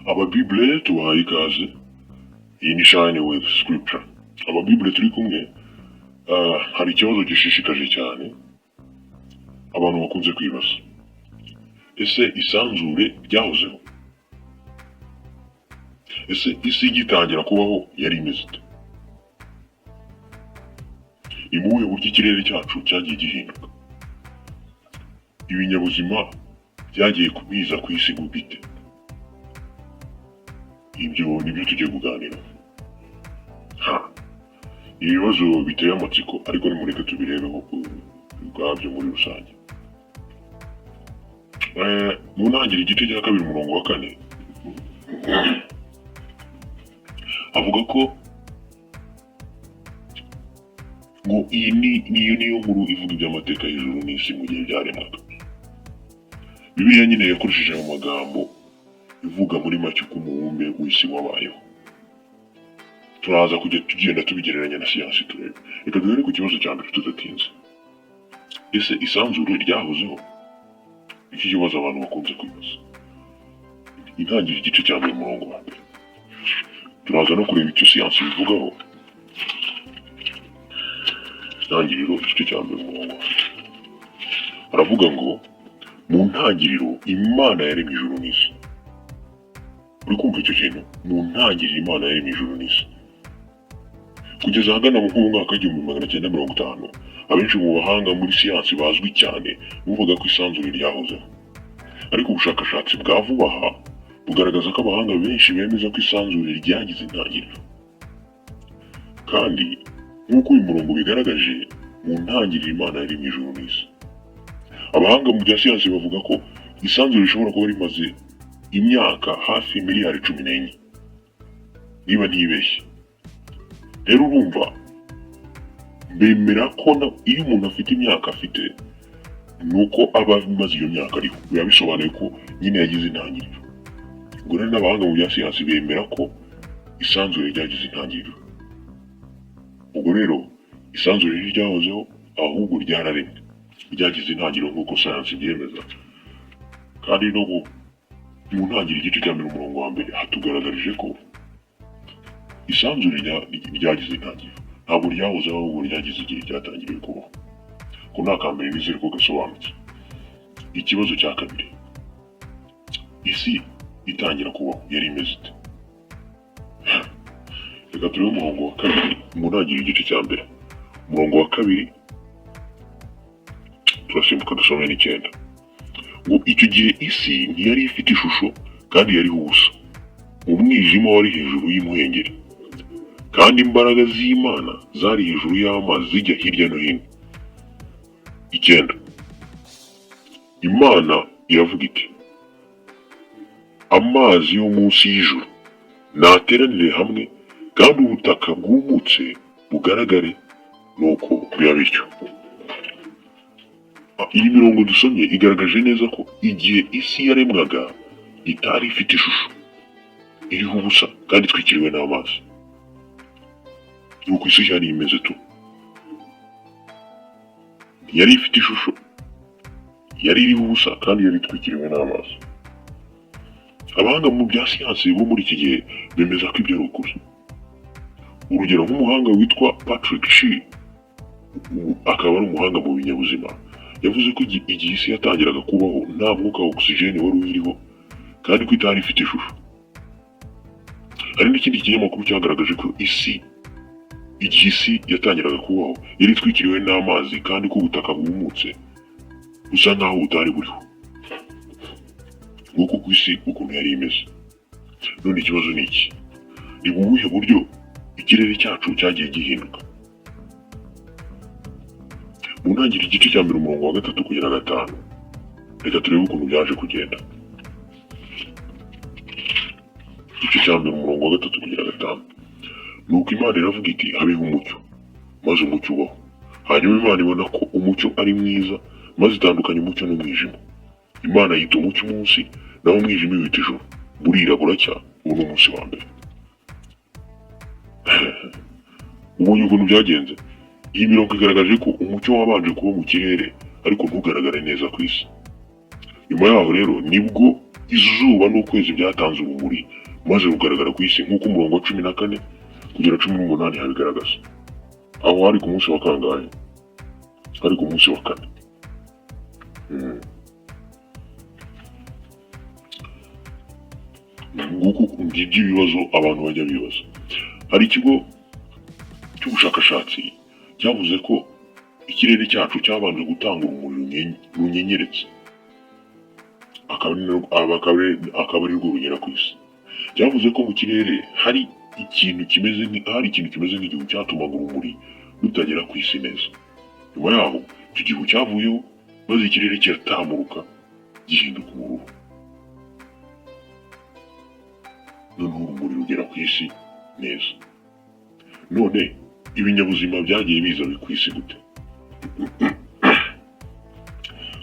Ababibure tubahaye ikaze. Iyi ni Shine with Scripture. Ababibure turi kumwe, hari ikibazo gishishikaje cyane abantu bakunze kwibaza: ese isanzure ryahozeho? Ese isi igitangira kubaho yari imeze ite? Ni mu buhe buryo ikirere cyacu cyagiye gihinduka? Ibinyabuzima byagiye biza ku isi bite? Ibyo nibyo tugiye kuganiraho. Ha, ibibazo biteye amatsiko, ariko nimureke tubirebeho ubwabyo muri rusange. Mu ntangiriro igice cya 2 umurongo wa 4 avuga ko ngo iyi ni niyo niyo nkuru ivuga iby'amateka y'ijuru n'isi mu gihe byaremwaga. Bibiliya nyine yakoresheje ayo magambo ivuga muri make uko umubumbe w'isi wabayeho. Turaza kujya tugenda tubigereranya na siyansi turebe. Reka duhere ku kibazo cya mbere tudatinze: ese isanzure ryahozeho? Iki kibazo abantu bakunze kwibaza. Intangiriro igice cya 1 umurongo wa 1, turaza no kureba icyo siyansi bivugaho. Intangiriro igice cya 1 umurongo wa 1 aravuga ngo: "Mu ntangiriro Imana yaremye ijuru n'isi." Uri kumva icyo kintu? Mu ntangiriro Imana yaremye ijuru n'isi. Kugeza ahagana mu mwaka w'1950, abenshi mu bahanga muri siyansi bazwi cyane buvuga ko isanzure ryahozeho, ariko ubushakashatsi bwa vuba aha bugaragaza ko abahanga benshi bemeza ko isanzure ryagize intangiriro. Kandi nk'uko uyu murongo ubigaragaje, mu ntangiriro Imana yaremye ijuru n'isi. Abahanga mu bya siyansi bavuga ko isanzure rishobora kuba rimaze imyaka hafi miliyari 14, niba ntibeshye. Rero urumva bemera ko iyo umuntu afite imyaka afite, ni uko aba amaze iyo myaka ariho, biba bisobanuye ko nyine yagize intangiriro. Ubwo rero n'abahanga mu bya siyansi bemera ko isanzure ryagize intangiriro. Ubwo rero isanzure ntiryahozeho, ahubwo ryararemwe, ryagize intangiriro nk'uko sayansi ibyemeza. Kandi no mu ntangiriro igice cya 1 umurongo wa 1 hatugaragarije ko isanzure ryagize intangiriro. Ntabwo ryahozeho, ahubwo ryagize igihe ryatangiriye kubaho. Ko ni akambere, nizere ko gasobanutse. Ikibazo cya kabiri: isi itangira kubaho yari imeze ite? Reka turebe umurongo wa 2 mu ntangiriro igice cya 1 umurongo wa 2, turasimbuka dusome n'9, ngo: "Icyo gihe isi ntiyari ifite ishusho kandi yariho ubusa. Umwijima wari hejuru y'imuhengeri, kandi imbaraga z'Imana zari hejuru y'amazi zijya hirya no hino." 9: "Imana iravuga iti: 'Amazi yo munsi y'ijuru nateranire hamwe, kandi ubutaka bwumutse bugaragare.' Nuko biba bityo." Iyi mirongo dusomye igaragaje neza ko igihe isi yaremwaga itari ifite ishusho, iriho ubusa kandi itwikiriwe n'amazi. Nuko isi yari imeze tu. Ntiyari ifite ishusho, yari iriho ubusa kandi yari itwikiriwe n'amazi. Abahanga mu bya siyansi bo muri iki gihe bemeza ko ibyo ari ukuri. Urugero, nk'umuhanga witwa Patrick Shih, ubu akaba ari umuhanga mu binyabuzima, yavuze ko igihe isi yatangiraga kubaho nta mwuka wa ogisijeni wari uyiriho kandi ko itari ifite ishusho. Hari n'ikindi kinyamakuru cyagaragaje ko isi, igihe isi yatangiraga kubaho, yari itwikiriwe n'amazi kandi ko ubutaka bwumutse busa nkaho butari buriho. Nguko ku isi ukuntu yari imeze. None ikibazo ni iki: ni mu buhe buryo ikirere cyacu cyagiye gihinduka? Mu ntangiriro igice cya 1 umurongo wa 3 kugera 5, reka turebe ukuntu byaje kugenda. Igice cya 1 umurongo wa 3 kugera 5: "Nuko Imana iravuga iti: 'Habeho umucyo.' Maze umucyo ubaho. Hanyuma Imana ibona ko umucyo ari mwiza, maze itandukanya umucyo n'umwijima. Imana yita umucyo umunsi, naho umwijima iwita ijoro. Burira buracya, uwo ni umunsi wa mbere." Ubonye ukuntu byagenze? Iyi mirongo igaragaje ko umucyo wabanje kuba mu kirere, ariko ntugaragare neza ku isi. Nyuma yaho rero nibwo Izuba n'ukwezi byatanze urumuri maze rugaragara ku isi, nk'uko umurongo wa 14 kugera 18 habigaragaza. Aho hari ku munsi wa kangahe? Hari ku munsi wa kane. Nguko ngibyo ibibazo abantu bajya bibaza. Hari ikigo cy'ubushakashatsi cyavuze ko ikirere cyacu cyabanje gutanga urumuri runyenyeretse, akaba ari rwo rugera ku isi. Cyavuze ko mu kirere hari ikintu kimeze nk'igihu cyatumaga urumuri rutagera ku isi neza. Nyuma yaho icyo gihu cyavuyeho, maze ikirere kiratamuruka gihinduka ubururu, noneho urumuri rugera ku isi neza. None ibinyabuzima byagiye biza ku isi gute?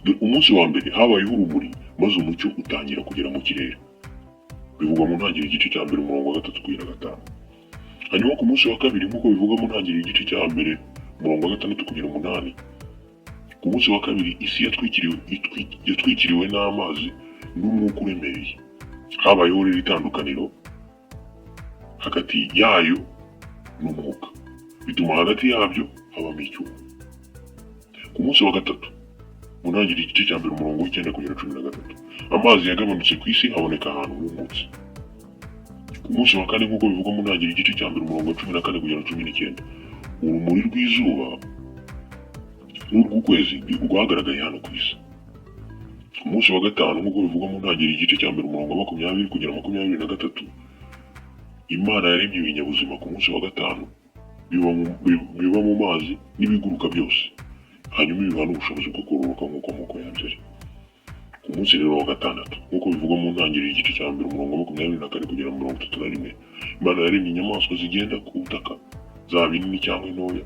Dore umunsi wa mbere habayeho urumuri, maze umucyo utangira kugera mu kirere, bivugwa mu ntangiriro igice cya mbere umurongo wa 3 kugera 5. Hanyuma ku munsi wa kabiri, nk'uko bivugwa mu ntangiriro igice cya mbere umurongo wa 6 kugera 8, ku munsi wa kabiri isi yatwikiriwe n'amazi n'umwuka uremereye. Habayeho rero itandukaniro hagati yayo n'umwuka, bituma hagati yabyo habamo icyuho. Ku munsi wa gatatu, mu ntangiriro igice cya mbere umurongo wa 9 kugera 13, amazi yagabanutse ku isi, haboneka ahantu humutse. Ku munsi wa kane, nk'uko bivugwa mu ntangiriro igice cya mbere umurongo wa 14 kugera 19, urumuri rw'izuba n'urw'ukwezi rwagaragaye hano ku isi. Ku munsi wa gatanu, nk'uko bivugwa mu ntangiriro igice cya mbere umurongo wa 20 kugera 23, Imana yaremye ibinyabuzima ku munsi wa gatanu biba mu mazi n'ibiguruka byose, hanyuma ibiha n'ubushobozi bwo kororoka nk'uko amoko yabyo ari. Ku munsi rero wa gatandatu, nk'uko bivugwa mu ntangiriro igice cya mbere umurongo wa 24 kugera 31, Imana yaremye inyamaswa zigenda ku butaka, zaba inini cyangwa intoya.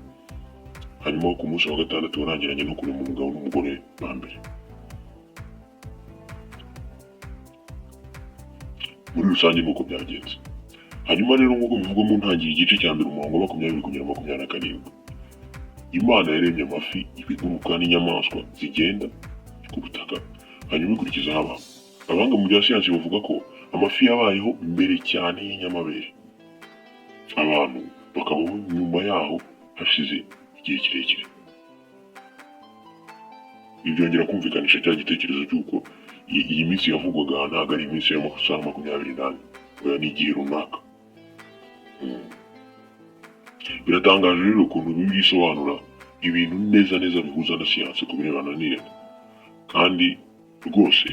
Hanyuma ku munsi wa gatandatu warangiranye no kurema umugabo n'umugore ba mbere. Muri rusange nuko byagenze. Hanyuma rero nk'uko bivugwa mu ntangiriro igice cya mbere umurongo wa 20 kugera 27, Imana yaremye amafi, ibiguruka n'inyamaswa zigenda ku butaka, hanyuma ikurikizaho abantu. Abahanga mu bya siyansi bavuga ko amafi yabayeho mbere cyane y'inyamabere, abantu bakabaho nyuma yaho hashize igihe kirekire. Ibi byongera kumvikanisha cya gitekerezo cy'uko iyi minsi yavugwaga ntabwo ari iminsi y'amasaha 24, oya, ni igihe runaka. Biratangaje rero ukuntu Bibiliya isobanura ibintu neza neza bihuza na siyansi ku birebana n'irema, kandi rwose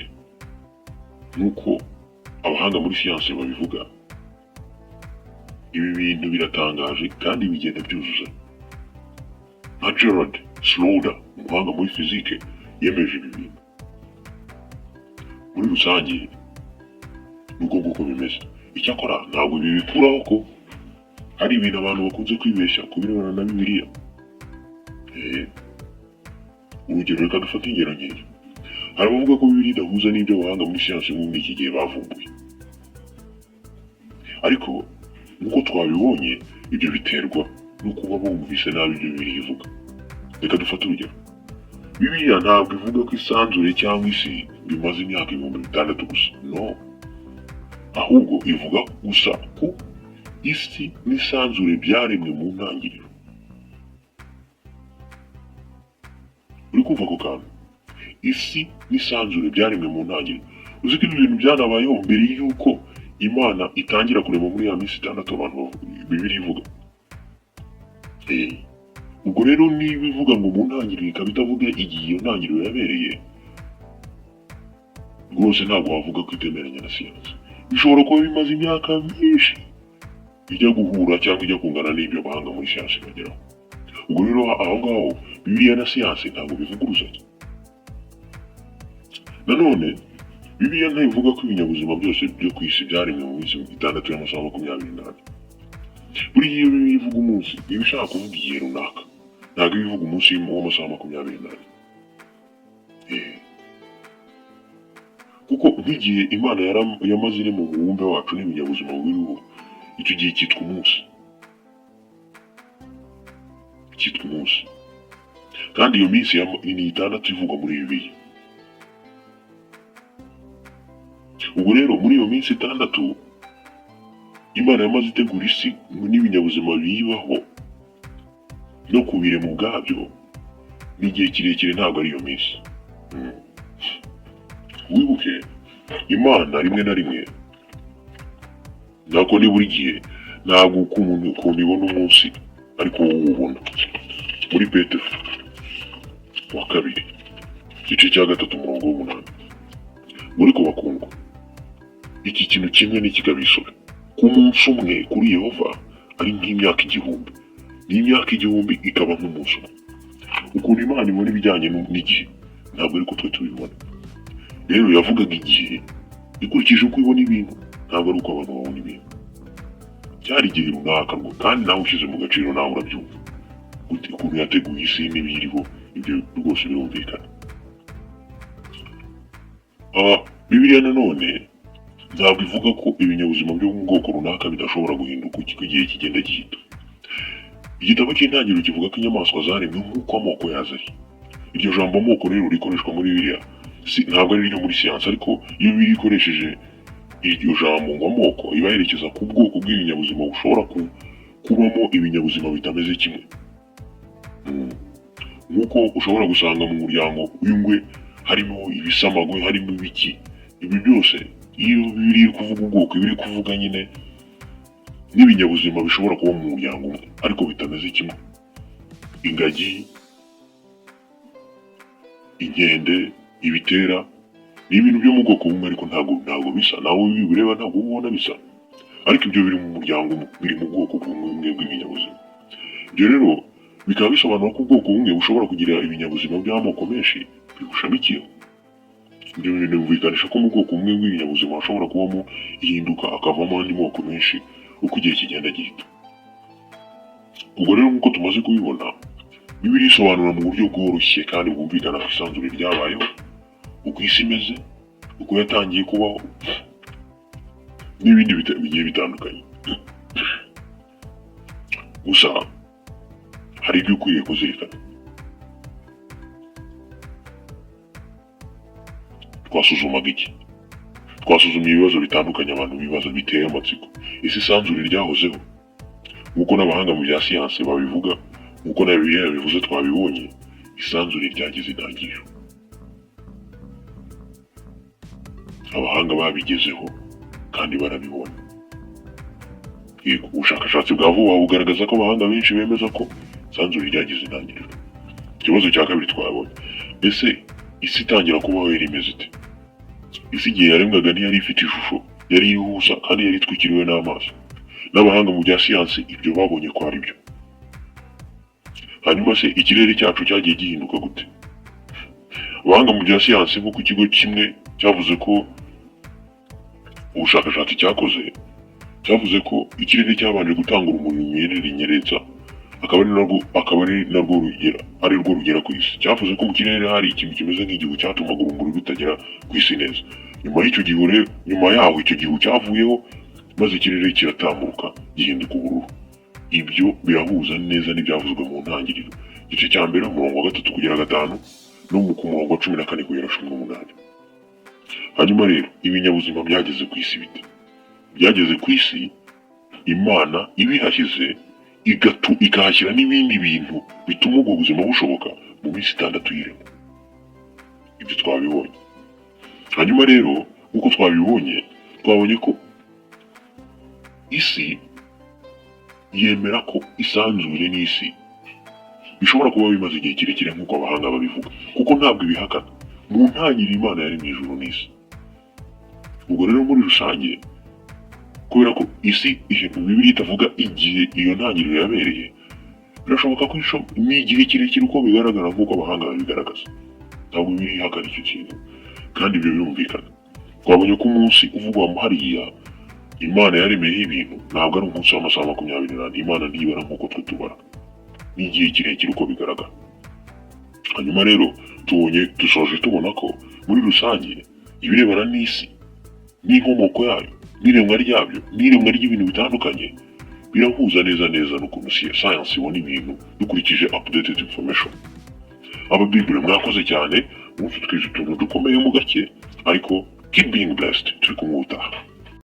nk'uko abahanga muri siyansi babivuga, ibi bintu biratangaje kandi bigenda byuzuzanya. Nka Gerald Schroeder, umuhanga muri fizike, yemeje ibi bintu. Muri rusange ni uko nguko bimeze. Icyakora ntabwo ibi bikuraho ko hari ibintu abantu bakunze kwibeshya ku birebana na Bibiliya. Urugero, reka dufate ingero nkeya. Hari abavuga ko Bibiliya idahuza n'ibyo abahanga muri siyansi bo muri iki gihe bavumbuye, ariko nk'uko twabibonye, ibyo biterwa no kuba bumvise nabi ibyo Bibiliya ivuga. Reka dufate urugero. Bibiliya ntabwo ivuga ko isanzure cyangwa isi bimaze imyaka 6000 gusa, no, ahubwo ivuga gusa ko isi n'isanzure byaremwe mu ntangiriro. Uri kumva ako kantu? Isi n'isanzure byaremwe mu ntangiriro. Uzi ko ibi bintu byanabayeho mbere y'uko Imana itangira kurema muri ya minsi 6 abantu Bibiliya ivuga. Ubwo rero niba ivuga ngo mu ntangiriro, ikaba itavuga igihe iyo ntangiriro yabereye, rwose ntabwo wavuga ko itemeranya na siyansi. Bishobora kuba bimaze imyaka myinshi ijya guhura cyangwa ijya kungana n'ibyo abahanga muri siyansi bageraho. Ubwo rero aho ngaho Bibiliya na siyansi ntabwo bivuguruzanya. Nanone Bibiliya ntivuga ko ibinyabuzima byose byo ku isi byaremwe mu minsi 6 y'amasaha 24. Buriya iyo Bibiliya ivuga umunsi, iba ishaka kuvuga igihe runaka, ntabwo iba ivuga umunsi w'amasaha 24. Kuko nk'igihe Imana yamaze iri mu mubumbe wacu n'ibinyabuzima biriho, icyo gihe cyitwa umunsi, cyitwa umunsi. Kandi iyo minsi ni 6 ivugwa muri Bibiliya. Ubwo rero muri iyo minsi 6 Imana yamaze itegura isi n'ibinyabuzima biyibaho no kubirema ubwabyo, ni igihe kirekire, ntabwo ari iyo minsi. Wibuke, Imana rimwe na rimwe, ntabwo ni buri gihe, ntabwo uko umuntu ukuntu ibona umunsi ariko wowe uwubona. Muri Petero wa kabiri, igice cya 3, umurongo w'8, muri ko bakundwa, iki kintu kimwe ntikikabisobe, ko umunsi umwe kuri Yehova ari nk'imyaka 1000, n'imyaka 1000 ikaba nk'umunsi umwe. Ukuntu Imana ibona ibijyanye n'igihe ntabwo ariko twe tubibona. Rero yavugaga igihe ikurikije uko ibona ibintu, ntabwo ari uko abantu babona ibintu. Byari igihe runaka ngo, kandi nawe ushyize mu gaciro nawe urabyumva. Ukuntu yateguye isi n'ibiyiriho, ibyo rwose birumvikana. Bibiliya nanone ntabwo ivuga ko ibinyabuzima byo mu bwoko runaka bidashobora guhinduka uko igihe kigenda gihita. Igitabo cy'Intangiriro kivuga ko inyamaswa zaremwe nk'uko amoko yazo ari. Iryo jambo amoko rero rikoreshwa muri Bibiliya si, ntabwo ari iryo muri siyansi, ariko iyo Bibiliya ikoresheje iryo jambo ngo amoko, iba yerekeza ku bwoko bw'ibinyabuzima bushobora kubamo ibinyabuzima bitameze kimwe. Nk'uko ushobora gusanga mu muryango w'ingwe harimo ibisamagwe, harimo ibiki, ibi byose, iyo Bibiliya iri kuvuga ubwoko, iba iri kuvuga nyine n'ibinyabuzima bishobora kuba mu muryango umwe ariko bitameze kimwe. Ingagi, inkende, ibitera ni ibintu byo mu bwoko bumwe, ariko ntabwo bisa. Nawe iyo ubireba ntabwo uba ubona bisa, ariko ibyo biri mu muryango umwe, biri mu bwoko bumwe bw'ibinyabuzima. Ibyo rero bikaba bisobanura ko ubwoko bumwe bushobora kugira ibinyabuzima by'amoko menshi bibushamikiyeho. Ibyo bintu bumvikanisha ko mu bwoko bumwe bw'ibinyabuzima hashobora kubamo ihinduka, hakavamo andi moko menshi uko igihe kigenda gihita. Ubwo rero nk'uko tumaze kubibona, Bibiliya isobanura mu buryo bworoshye kandi bwumvikana ko isanzure ryabayeho, uko isi imeze, uko yatangiye kubaho n'ibindi bigiye bitandukanye. Gusa hari ibyo ukwiriye kuzirikana. Twasuzumaga iki? Twasuzumye ibibazo bitandukanye abantu bibaza biteye amatsiko. Ese isanzure ryahozeho? Nk'uko n'abahanga mu bya siyansi babivuga, nk'uko na Bibiliya yabivuze, twabibonye, isanzure ryagize intangiriro. Abahanga babigezeho kandi barabibona. Yego, ubushakashatsi bwa vuba bugaragaza ko abahanga benshi bemeza ko isanzure ryagize intangiriro. Ikibazo cya kabiri twabonye: ese isi itangira kubaho yari imeze ite? Isi igihe yaremwaga ntiyari ifite ishusho, yari ihuza kandi yari itwikiriwe n'amazi. N'abahanga mu bya siyansi ibyo babonye ko ari byo. Hanyuma se ikirere cyacu cyagiye gihinduka gute? Abahanga mu bya siyansi, nk'uko ikigo kimwe cyavuze ko ubushakashatsi cyakoze, cyavuze ko ikirere cyabanje gutanga urumuri runyerera, akaba ari narwo rugera ku isi. Cyavuze ko mu kirere hari ikintu kimeze nk'igihu cyatumaga urumuri rutagera ku isi neza. Nyuma y'icyo gihu rero, nyuma yaho icyo gihu cyavuyeho, maze ikirere kiratambuka gihinduka ubururu. Ibyo birahuza neza n'ibyavuzwe mu Ntangiriro, igice cya 1, umurongo wa 3 kugera 5, no ku murongo wa 14 kugera 18. Hanyuma rero ibinyabuzima byageze ku isi bite? Byageze ku isi Imana ibihashyize, ikahashyira n'ibindi bintu bituma ubwo buzima bushoboka mu minsi 6 y'irema. Ibyo twabibonye. Hanyuma rero nk'uko twabibonye, twabonye ko isi yemera ko isanzure n'isi bishobora kuba bimaze igihe kirekire nk'uko abahanga babivuga, kuko ntabwo ibihakana. Mu ntangiriro Imana yari mu ijuru n'isi. Ubwo rero muri rusange, kubera ko isi, Bibiliya itavuga igihe iyo ntangiriro yabereye, birashoboka ko ni igihe kirekire uko bigaragara, nk'uko abahanga babigaragaza. Ntabwo Bibiliya ihakana icyo kintu, kandi ibyo birumvikana. Twabonye ko umunsi uvugwa hariya Imana yaremeyeho ibintu ntabwo ari umunsi w'amasaha 24. Imana ntibara nk'uko twe tubara, ni igihe kirekire uko bigaragara. Hanyuma rero tubonye, dusoje tubona ko muri rusange ibirebana n'isi n'inkomoko yayo n'iremwa ryabyo n'iremwa ry'ibintu bitandukanye birahuza neza neza n'ukuntu science ibona ibintu dukurikije updated information. Aba Bible, mwakoze cyane. Umunsi twize utuntu dukomeye mu gake, ariko Keep being blessed. Turi kumwe ubutaha.